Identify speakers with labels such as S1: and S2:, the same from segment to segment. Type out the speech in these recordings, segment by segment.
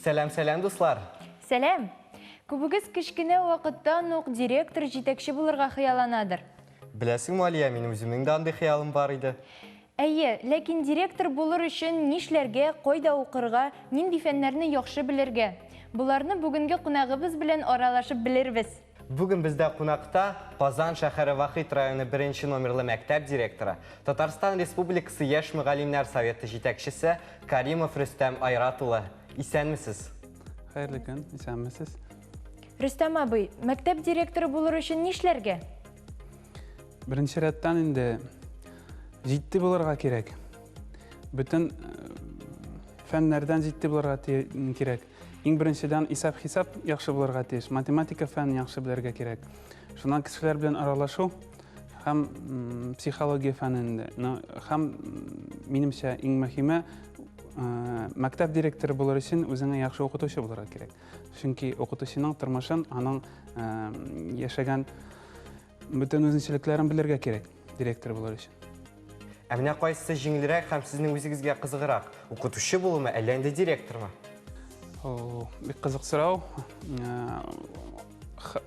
S1: Сәлам, сәлам, дуслар!
S2: Сәлам! Күбегез кечкенә вакыттан ук директор, җитәкче булырга хыялланадыр.
S1: Беләсеңме, Алия, минем үземнең дә андый хыялым бар иде.
S2: Әйе, ләкин директор булыр өчен нишләргә, кайда укырга, нинди фәннәрне яхшы белергә? Боларны бүгенге кунагыбыз белән аралашып белербез.
S1: Бүген бездә кунакта Казан шәһәре Вахит районы беренче номерлы мәктәп директоры, Татарстан Республикасы яшь мөгаллимнәр советы җитәкчесе Каримов Рөстәм Айрат улы. Исәнмесез!
S3: Хәерле көн, исәнмесез.
S2: Рөстәм абый, мәктәп директоры булыр өчен нишләргә?
S3: Беренче рәттән инде җитди булырга кирәк. Бөтен фәннәрдән җитди булырга кирәк. Иң беренчедән исәп-хисап яхшы булырга тиеш, математика фәнен яхшы белергә кирәк. Шуннан кешеләр белән аралашу һәм психология фәне инде. Һәм минемчә иң мөһиме мәктәп директоры булыр өчен үзеңә яхшы укытучы булырга кирәк. Чөнки укытучының тормышын, аның яшәгән Бөтен үзенчәлекләрен белергә кирәк, директор булыр өчен.
S1: Ә менә кайсысы җиңелрәк һәм сезнең үзегезгә кызыграк? Укытучы булумы, әллә инде директормы?
S3: О, бик кызык сорау.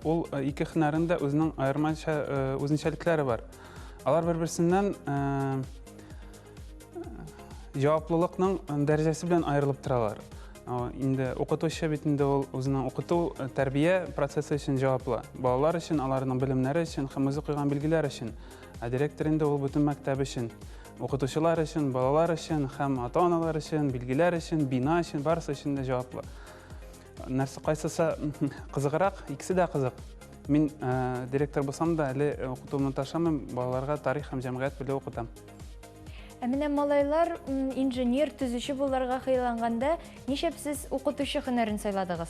S3: Ул ике һөнәрнең дә үзенең аермача үзенчәлекләре бар. Алар бер-берсеннән Җаваплылыкның дәрәҗәсе белән аерылып торалар. Инде укытучы бит инде ул үзенең укыту, тәрбия процессы өчен җаваплы. Балалар өчен, аларның белемнәре өчен һәм үзе куйган билгеләр өчен. Ә директор инде ул бөтен мәктәп өчен. Укытучылар өчен, балалар өчен һәм ата-аналар өчен, билгеләр өчен, бина өчен, барысы өчен дә җаваплы. Нәрсә кайсысы кызыграк? Икесе дә кызык. Мин директор булсам да, әле укытуымны ташламыйм, балаларга тарих һәм җәмгыять белү укытам.
S2: Ә менә малайлар инженер, төзүче булырга хыялланганда, нишләп сез укытучы һөнәрен сайладыгыз?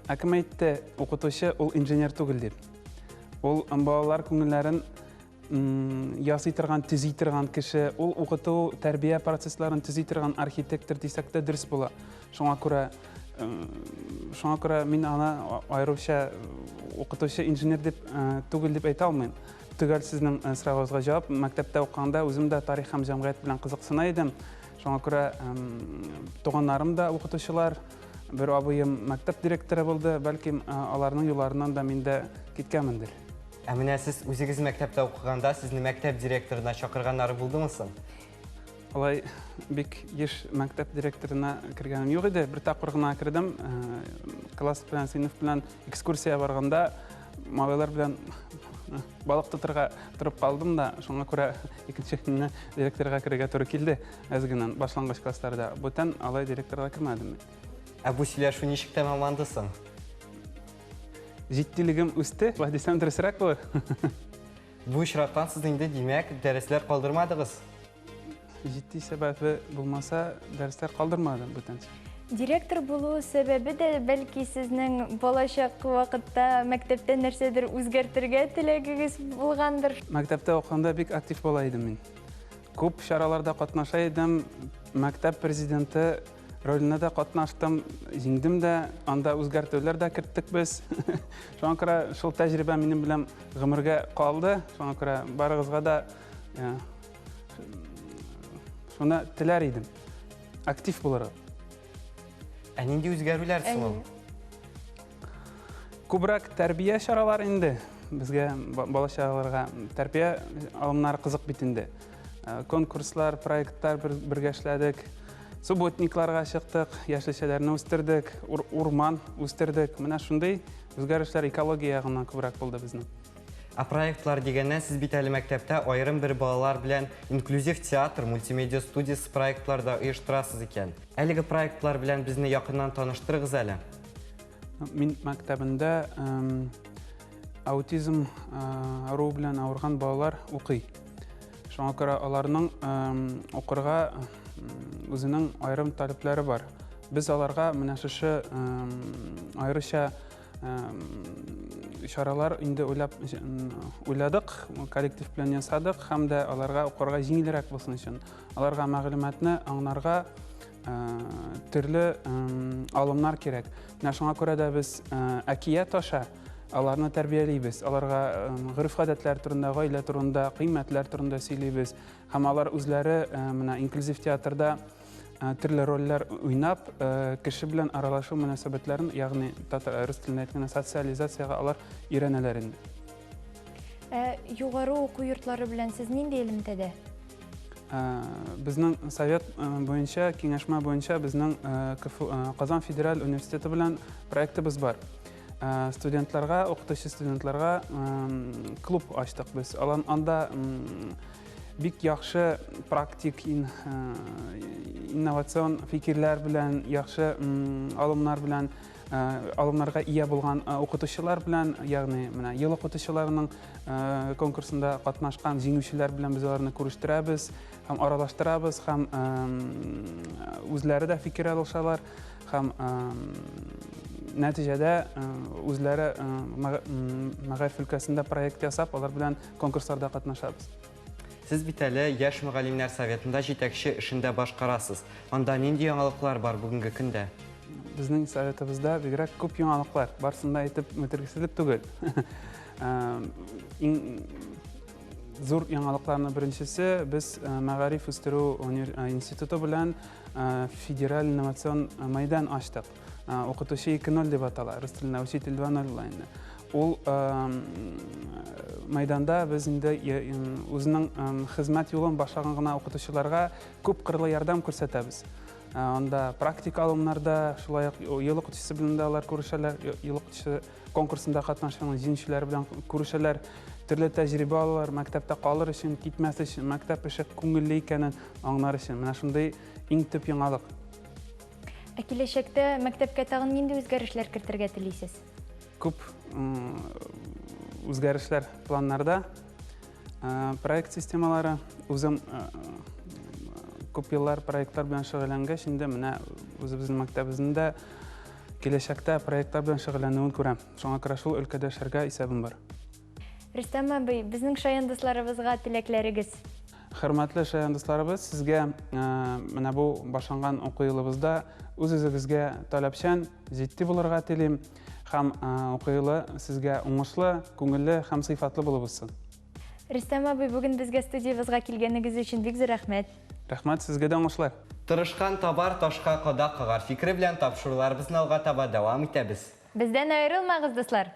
S3: Ә кем әйтте, укытучы ул инженер түгел дип? Ул балалар күңелләрен ясый торган, төзи торган кеше, ул укыту, тәрбия процессларын төзи торган архитектор дисәк тә дөрес була. Шуңа күрә шуңа күрә мин аны аеруча укытучы инженер дип түгел дип әйтә алмыйм. Төгәл сезнең соравыгызга җавап, мәктәптә укыганда үзем дә тарих һәм җәмгыять белән кызыксына идем. Шуңа күрә туганнарым да укытучылар, бер абыем мәктәп директоры булды, бәлки аларның юлларыннан да мин дә киткәнмендер.
S1: Ә менә сез үзегез мәктәптә укыганда сезне мәктәп директорына чакырганнары булдымы соң?
S3: Алай бик еш мәктәп директорына кергәнем юк иде. Бер тапкыр гына кердем. Класс белән, сыйныф белән экскурсия барганда малайлар белән балык тотырга торып калдым да, шуңа күрә икенче көнне директорга керергә туры килде. Әз генә башлангыч классларда. Бүтән алай директорга кермәдем мин.
S1: Ә бу сөйләшү ничек тәмамланды соң?
S3: Җитдилегем үсте, шулай дисәм дөресрәк булыр.
S1: Бу очрактан сез инде, димәк, дәресләр калдырмадыгыз?
S3: Җитди сәбәбе булмаса, дәресләр калдырмадым бүтәнчә.
S2: Директор булу сәбәбе дә бәлки сезнең балачак вакытта мәктәптә нәрсәдер үзгәртергә теләгегез булгандыр?
S3: Мәктәптә укыганда бик актив бала идем мин. Күп чараларда катнаша идем. Мәктәп президенты Роленә дә катнаштым, җиңдем дә, анда үзгәртүләр дә керттек без. Шуңа күрә шул тәҗрибә минем белән гомергә калды. Шуңа күрә барыгызга да э, шуны теләр идем. Актив булырга.
S1: Ә нинди үзгәрүләр соң ул?
S3: Күбрәк тәрбия чаралары инде. Безгә бала-чагаларга тәрбия алымнары кызык бит инде. Э, конкурслар, проектлар бергә эшләдек. Субботникларга чыктык, яшелчәләрне үстердек, урман үстердек. Менә шундый үзгәрешләр экология ягыннан күбрәк булды безнең.
S1: Ә проектлар дигәннән, сез бит әле мәктәптә аерым бер балалар белән инклюзив театр, мультимедиа студиясе проектлар да оештырасыз икән. Әлеге проектлар белән безне якыннан таныштырыгыз әле.
S3: Мин мәктәбендә аутизм авыруы белән авырган балалар укый. Шуңа күрә аларның укырга үзенең аерым таләпләре бар. Без аларга менә шушы аеруча чаралар инде уйлап уйладык, коллектив белән ясадык һәм дә аларга укырга җиңелрәк булсын өчен, аларга мәгълүматны аңларга төрле алымнар кирәк. Менә шуңа күрә дә без әкият аша аларны тәрбиялибез, аларга гореф-гадәтләр турында, гаилә турында, кыйммәтләр турында сөйлибез. Һәм алар үзләре менә инклюзив театрда төрле рольләр уйнап, кеше белән аралашу мөнәсәбәтләрен, ягъни татар рус телендә әйткәндә социализациягә алар өйрәнәләр инде.
S2: Ә югары уку йортлары белән сез нинди элемтәдә?
S3: Безнең совет буенча, киңәшмә буенча безнең Казан федераль университеты белән проектыбыз бар. Студентларга, укытучы студентларга клуб ачтык без. Алан анда бик яхшы практик инновацион фикерләр белән, яхшы алымнар белән алымнарга ия булган укытучылар белән, ягъни менә ел укытучыларының конкурсында катнашкан җиңүчеләр белән без аларны күрештерәбез һәм аралаштырабыз һәм үзләре дә фикер алышалар һәм нәтиҗәдә үзләре мәгариф өлкәсендә проект ясап, алар белән конкурсларда катнашабыз.
S1: Сез бит әле Яшь мөгаллимнәр советында җитәкче эшен дә башкарасыз. Анда нинди яңалыклар бар бүгенге көндә?
S3: Безнең советыбызда бигрәк күп яңалыклар. Барысын да әйтеп бетергесезлек түгел. Иң зур яңалыкларның беренчесе, без Мәгариф үстерү институты белән федераль инновацион мәйдан ачтык. Укытучы 2.0 дип атала, рус телендә учитель 2.0 була инде. Ул мәйданда без инде үзенең хезмәт юлын башлаган гына укытучыларга күп кырлы ярдәм күрсәтәбез. Анда практик алымнарда, шулай ук ел укытучысы белән дә алар күрешәләр, ел укытучысы конкурсында катнашкан җиңүчеләр белән күрешәләр, төрле тәҗрибә алалар, мәктәптә калыр өчен, китмәс өчен, мәктәп эше күңелле икәнен аңлар өчен. Менә шундый иң төп яңалык.
S2: Ә киләчәктә мәктәпкә тагын нинди үзгәрешләр кертергә телисез?
S3: Күп үзгәрешләр планнарда. Проект системалары. Үзем күп еллар проектлар белән шөгыльләнгәч, инде менә үзебезнең мәктәбебезнең дә киләчәктә проектлар белән шөгыльләнүен күрәм. Шуңа күрә шул өлкәдә эшләргә исәбем бар.
S2: Рөстәм абый, безнең шаян дусларыбызга теләкләрегез.
S3: Хөрмәтле шаян дусларыбыз, сезгә менә бу башланган уку елыбызда үз-үзегезгә таләпчән, җитди булырга телим. Һәм уку елы сезгә уңышлы, күңелле һәм сыйфатлы булып узсын.
S2: Рөстәм абый, бүген безгә студиябезгә килгәнегез өчен бик зур рәхмәт.
S3: Рәхмәт, сезгә дә уңышлар.
S1: Тырышкан табар, ташка кадак кагар фикере белән тапшыруларыбызны алга таба дәвам итәбез.
S2: Бездән аерылмагыз, дуслар!